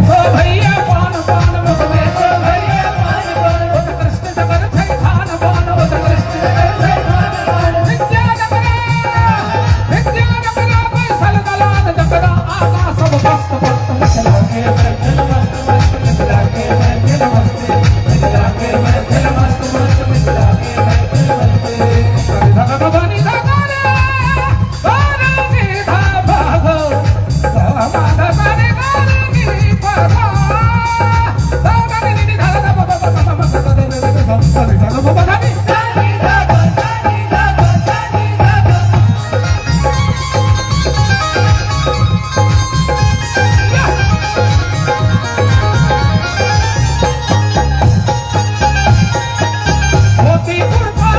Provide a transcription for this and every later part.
सो भैया पान पान, मुख में सो भैया पान पान। उत्कृष्ट जगत छै खान पान, उत्कृष्ट जगत छै खान पान। विद्या जकरा, विद्या जकरा बैसल दलान, जकरा आगा सब मस्त मस्त। मिथिला के मैथिल मस्त मस्त, मिथिला के मैथिल मस्त, मिथिला के मैथिल मस्त मस्त, मिथिला के मैथिल मस्त। भगवानी धोती कुर्ता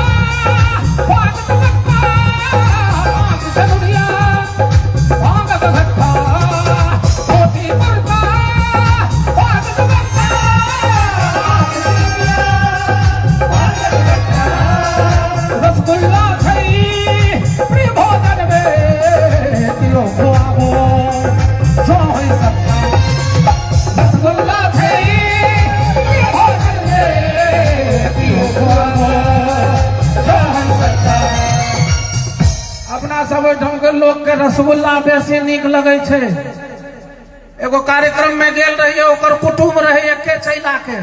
पाग दुपट्टा, आँख सनुरिया भांगक घट्टा। धोती कुर्ता पाग दुपट्टा, आँख सनुरिया भांगक घट्टा। रसगुल्ला छै प्रिय भोजन में, कियो खुआबो जो होइ सत्ता। रसगुल्ला छै प्रिय भोजन में, कियो खुआबो जो होइ सत्ता। अपना सब ओहिठाम के लोक के रसगुल्ला बेसी नीक लगै छै। एगो कार्यक्रम में गेल रहिए, ओकर कुटुम्ब रहे एके चैला के।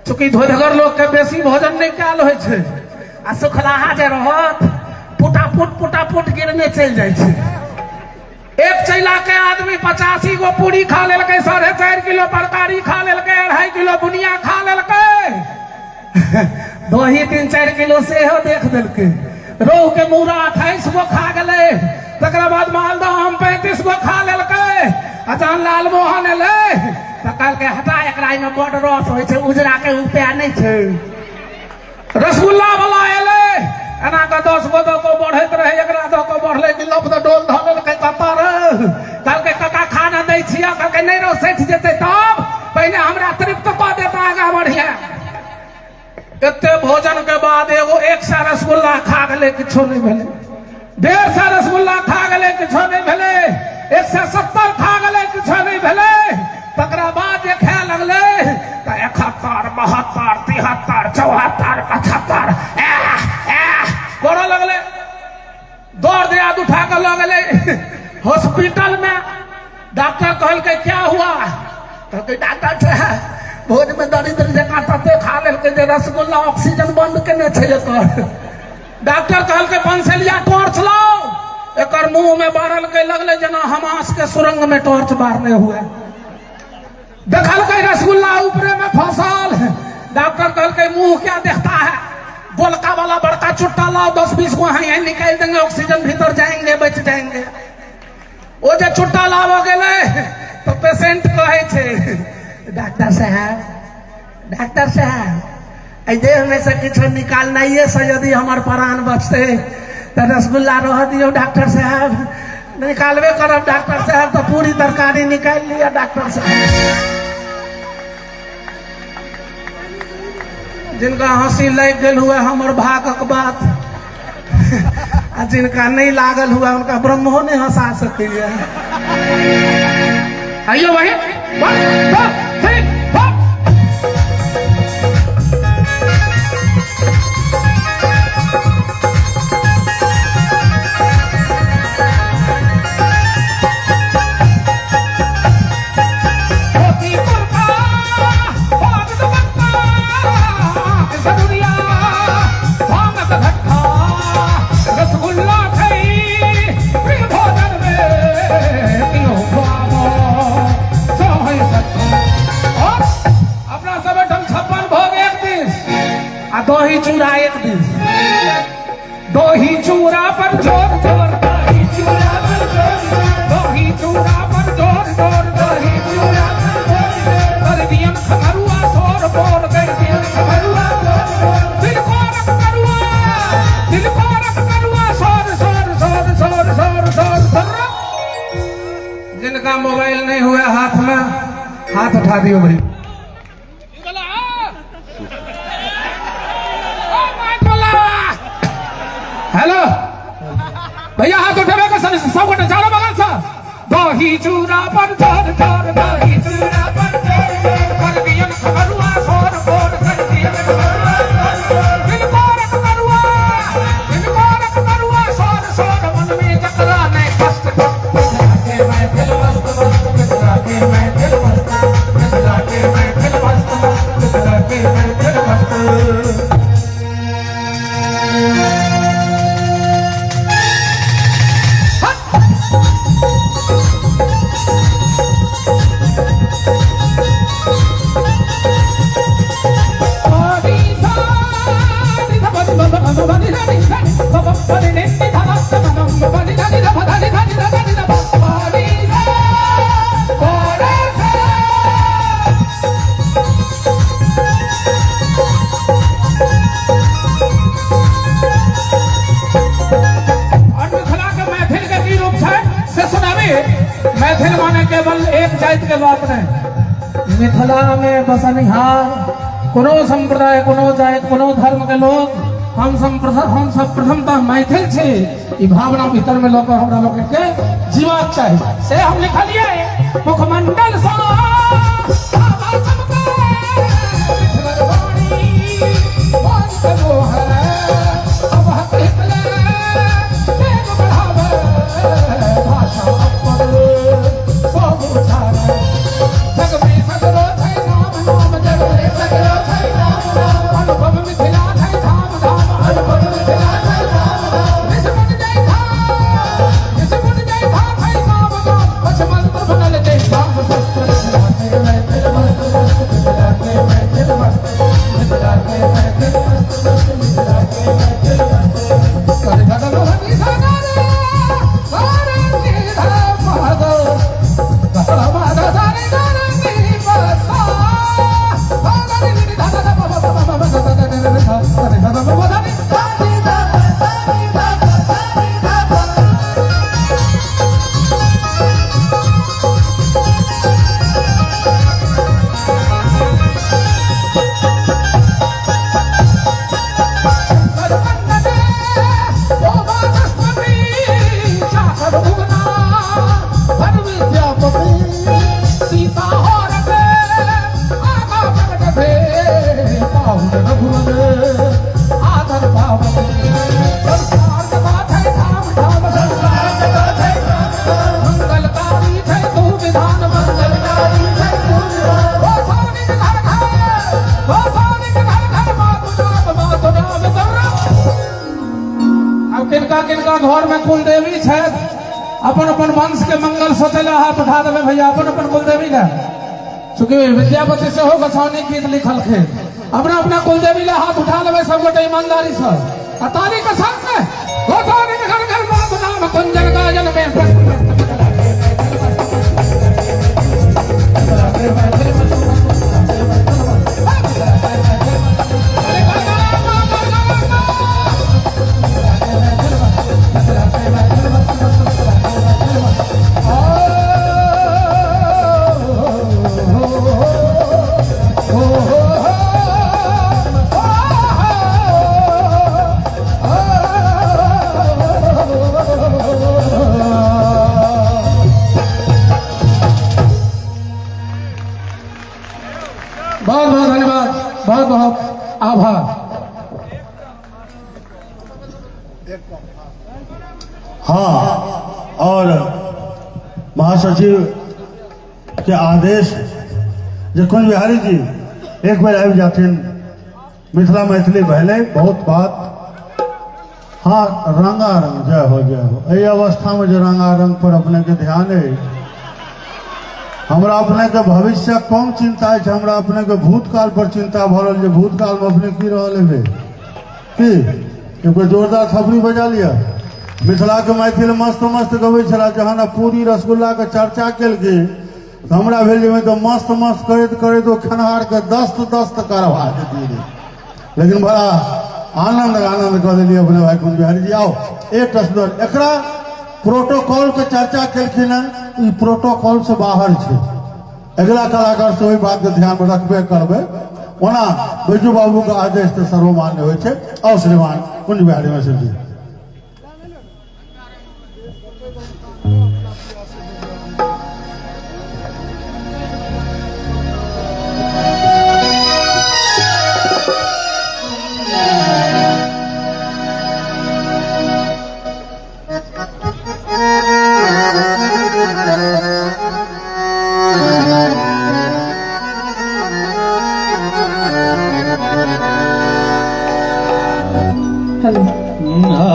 चूँकि धोधगर लोक के बेसी भोजन नहि कयल होइ छै आ सुखलाहा जे रहत फुटाफुट फुटाफुट गिरने चलि जाइ छै। एक चैला के आदमी 85 गो पूरी खा लेलकै, 4.5 किलो तरकारी खा लेलकै, 2.5 किलो बुनिया खा लेलकै, दही 3-4 किलो सेहो देख देलकै, रोहु के मूड़ा 28 गो खा गेलै, तकरा बाद मालदह आम 35 गो खा लेलकै। आ जहन लालमोहन एलै तऽ कहलकै हटा एकरा, एहिमे बड रस होइ छै, उजरा के उपाय नहि छै। रसगुल्ला वाला एलै, एना कऽ 10 गो दऽ कऽ बढ़ैत रहै, एकरा दऽ कऽ बढ़लै कि लप दऽ डोल धऽ लेलकै कत्तर। कहलकै काका खाना दै छियै? कहलकै नहि रौ, सठि जेतै तब पहिने हमरा तृप्त कऽ देता, आगाँ बढ़िया। एते भोजन के बाद एगो 100 रसगुल्ला खा गेलै, किछो नहि भेलै। 150 रसगुल्ला खा गेलै, किछो नहि भेलै। 170 खा गेलै, किछो नहि भेलै। तकरा बाद जे खाए लगलै तऽ 71, 72, 73, 74, 75 करऽ लगलै। दौड़ दियाद उठा कऽ लऽ गेलै हॉस्पिटल में। डॉक्टर कहलकै क्या हुआ? कहलकै डॉक्टर साहब, भोज में दरिद्र जकाँ तते खा लेलकै जे रसगुल्ला ऑक्सीजन बंद केने छै एकर। डॉक्टर कहलकै पंसेलिया टॉर्च लाओ। एकर मुंह में बारलकै, लगलै जेना हमास के सुरंग में टॉर्च बारने हुए। देखलकै रसगुल्ला ऊपरे में फसल। डॉक्टर कहलकै मुंह क्या देखता है, गोलका वाला बड़का चुट्टा लाओ, 10-20 गो है निकाल देंगे, ऑक्सीजन भीतर जाएंगे, बच जाएंगे। ओ जे चुट्टा लाबऽ गेलै तऽ पेशेंट कहै छै डॉक्टर साहब, डॉक्टर साहब, एहि देह में से किछो निकालनाइए से यदि हमर प्राण बचतै तऽ रसगुल्ला रह दियौ डॉक्टर साहब, निकालबे करब डॉक्टर साहब तऽ पूरी तरकारी निकालि लिअ डॉक्टर साहब। जिनका हंसी लागि गेल हुए हमर भागक बात, आ जिनका नहीं लागल हुआ उनका ब्रह्मो नहीं हंसा सकैया। आइयो वही 1 2 3 4। धोती कुर्ता पाग दुपट्टा, सदुरिया भांगक घट्टा। रसगुल्ला छै प्रिय भोजन में, कियो खुआबो सो होइ सत्ता। और अपना सब एहिठाम 56 भोग एक दिस आ दही चूड़ा एक दिस। दही चूड़ा पर जोर जोर, दही चूड़ा पर जोर जोर, दही चूड़ा पर जोर जोर, दही चूड़ा पर जोर जोर। कर दियन खमरुआ सोर बोर, कर दियन खमरुआ सोर बोर। तिलकोरक तरुआ, तिलकोरक तरुआ सोर सोर सोर सोर सोर सोर सोर। जिनका मोबाइल नहीं हुआ हाथ में, हाथ उठा दियो भाई। हेलो भैया, हाथ उठेबे के सब गोटे चारो बगल से। दही चूड़ा पर जोर जोर, दही चूड़ा। के बात नहीं। मिथिला में बसनिहार कोनो संप्रदाय, कोनो जाति, कोनो धर्म के लोग हम सब प्रथमतः मैथिल छी, ई भावना भीतर में लोग हमरा लोग के जीवाक चाही। से हम लिखलिए मुखमंडल सा किनका किनका घर में कुलदेवी छथि, अपन अपन वंश के मंगल सोचला हाथ उठा देवे भैया, अपन अपन कुलदेवी ने। चूंकि विद्यापति सेहो गोसाउनी गीत लिखलखिन, अपना अपना कुलदेवी ला हाथ उठा लेवे सब गोटे ईमानदारी से आ ताली के संग में गोसाउनी के घर घर मातु नाम कुंजन गायन में बहुत बहुत धन्यवाद, बहुत बहुत आभार। हाँ, और महासचिव के आदेश जे कुंज बिहारी जी एक बार आबि जाथिन, मिथिला मैथिली भेलै बहुत बात। हाँ, रंगारंग, जय हो जय हो। एहि अवस्था में जे रंगारंग पर अपने के ध्यान है, हमरा अपने के भविष्य कम चिंता है, हमरा अपने के भूतकाल पर चिंता भऽ रहल जे भूतकाल में अपने की रहल हेबै की। एगो जोरदार थपड़ी बजा लिया। मिथिला के मैथिल मस्त मस्त गबै छला, जहन पूरी रसगुल्ला के चर्चा केलकै तऽ हमरा भेल जे तऽ मस्त मस्त करैत करैत ओ खेनहार के दस्त दस्त करवा देतियै, लेकिन बड़ा आनंद आनंद कऽ देलियै अपने भाई कुंज बिहारी जी। आओ एक सुन्दर एकरा प्रोटोकॉल के चर्चा केलखिन हन, ई प्रोटोकॉल से बाहर छै। अगला कलाकार से ओहि बात के ध्यान में रखबे करबै। ओना बैजू बाबू के आदेश तऽ सर्वमान्य होइ छै। आओ श्रीमान कुंज बिहारी मिश्र जी। हेलो।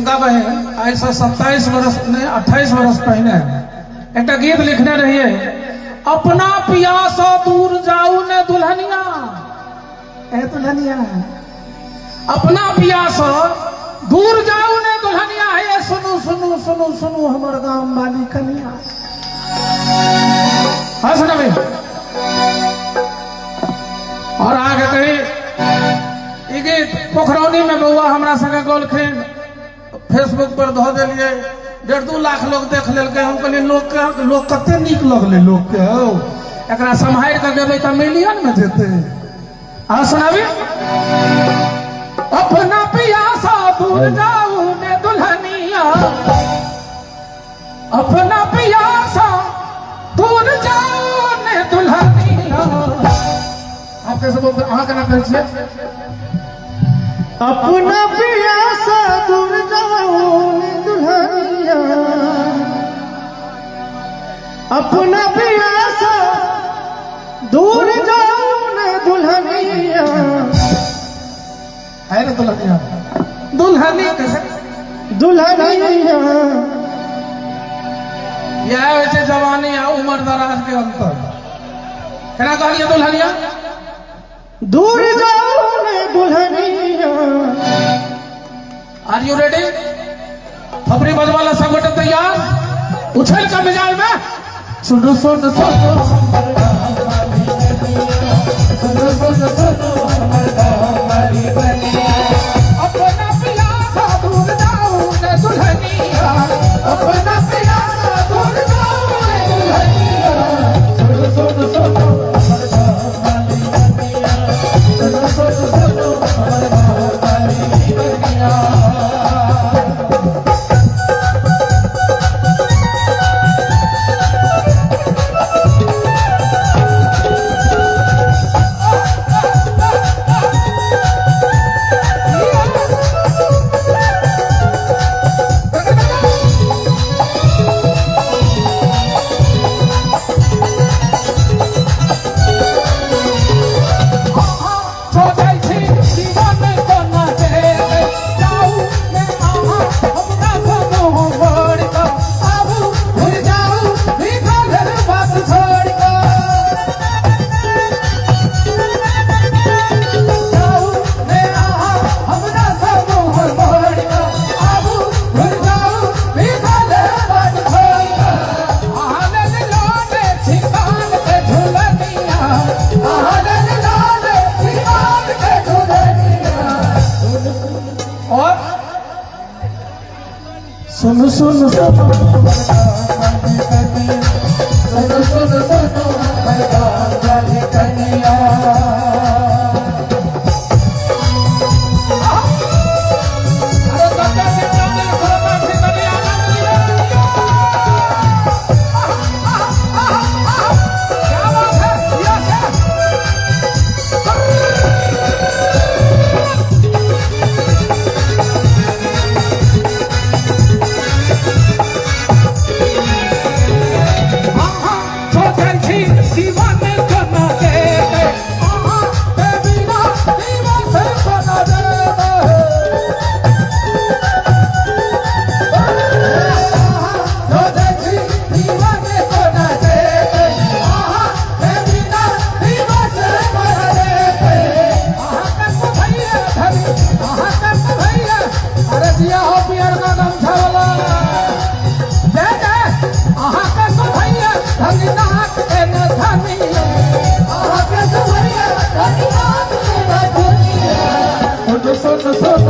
प्रियंका बहन आइसँ 27 बरस नहि 28 बरस पहिने एकटा गीत लिखने रहियै, अपना पियासँ दूर जाउ ने दुल्हनिया, ए दुल्हनिया, अपना पियासँ दूर जाउ ने दुल्हनिया, हे सुनू सुनू सुनू सुनू हमर गाम वाली कनिया। हाँ सुनबे और आगे कही ई गीत पोखरौनी में बउआ हमरा संगे गौलखिन, फेसबुक पर धऽ देलियै, 1.5-2 लाख लोग देख लेलकै। हम कहलियै लोक के लोक कते नीक लगलै लोक के, हौ एकरा सम्हारि कऽ गेबै तऽ मिलियन में जेतै। अहाँ सुनाबी, अपना पिया सा दूर जाऊ ने दुल्हनिया, अपना पिया सा दूर जाऊ ने दुल्हनिया। आप कैसे बोलते, अहाँ केना कहै छियै? अपना पिया सा दूर जाओ ने दुल्हनिया, अपना पिया सा दूर जाओ ने दुल्हनिया। है रे दुल्हनिया, दुल्हनी कैसे दुल्हनिया। यह होइ छै जवानी आ उम्र दराज के अंतर। केना कहलियै दुल्हनिया? दूर जाओ ने दुल्हनिया। Are you ready? थपड़ी बजवाला सब गोटे तैयार? उछल के मिजाज में सुनो सुनो सुनो सुनो सुनो सुनो अपना पिया सा दूर जाओ ने दुल्हनिया, अपना पिया सा दूर जाओ ने दुल्हनिया, सुनो सुनो सुनो सुनो सुनो सुनो दुल्हनिया। सोचै छी जीवन कोना देबै, जाउ ने अहाँ हमरा सँ मुँह मोड़ि कऽ, आबू घुरि जाउ लिखल बात छोड़ि कऽ। जाउ ने अहाँ हमरा सँ मुँह मोड़ि कऽ, आबू घुरि जाउ लिखल बात छोड़ि कऽ। अहाँ लेल लौटे छी कान के झुलनिया, अहाँ लेल लौटे छी कान के झुलनिया। और सुन सुन सुन सुन सुन सुन कनिया। अरे कत्ते चिंता श्रोता छी, कनि आनंद लिअ। क्या बात है, यस है। अहाँ सोचै छी जीवन कोना देबै, अहाँ के बिना दिवस कोना देबै। अहाँ सोचै छी जीवन कोना देबै, अहाँ के बिना दिवस कोना देबै। अहाँ के भैया धनी, अहाँ के भैया, अरे दिया हो पियर का गमछा वाला, जय जय। अहाँ के सुभैया धनी नाक के न धनिया, अहाँ के सुभैया धनी नाक के न धनिया। सुनो सुनो सुनो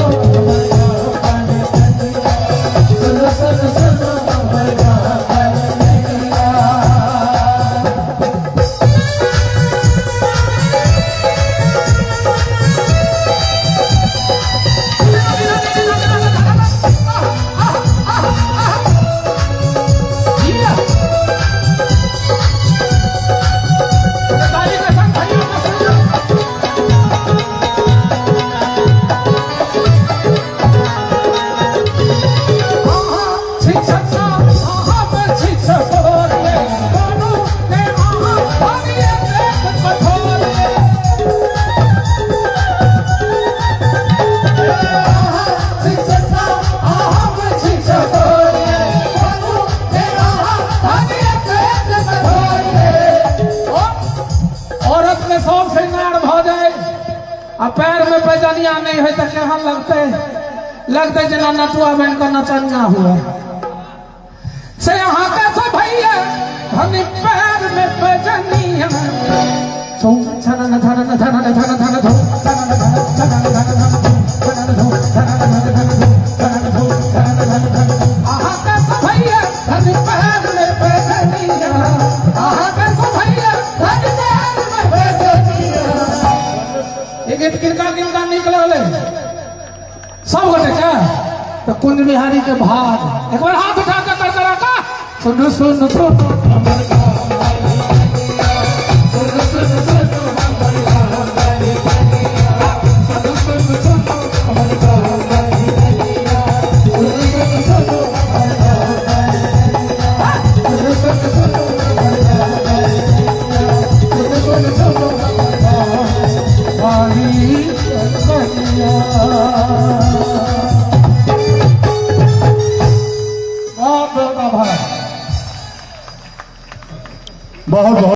सुनो सुनो सुनो कनिया। ताली के संग भैया के संग। आ पैर में पैजनिया नहीं है तो केहन लगते? लगते जेना नटुआ बन के नचनिया हुआ। से अहाँ के सब भैया धनी पैर में पैजनिया। धन धन धन धन धन धन धन धन धन धन धन धन धन धन। अहाँ के सब भैया धनी पैर में पैजनिया, अहाँ के सब भैया धनी पैर में पैजनिया। ई गीत किनका किनका नीक लगलै? सब गोटे के? तो कुंज बिहारी के भाग एक बार हाथ उठा के कर करा का सुन सुन सुन बहुत बहुत आभार। बहुत बहुत।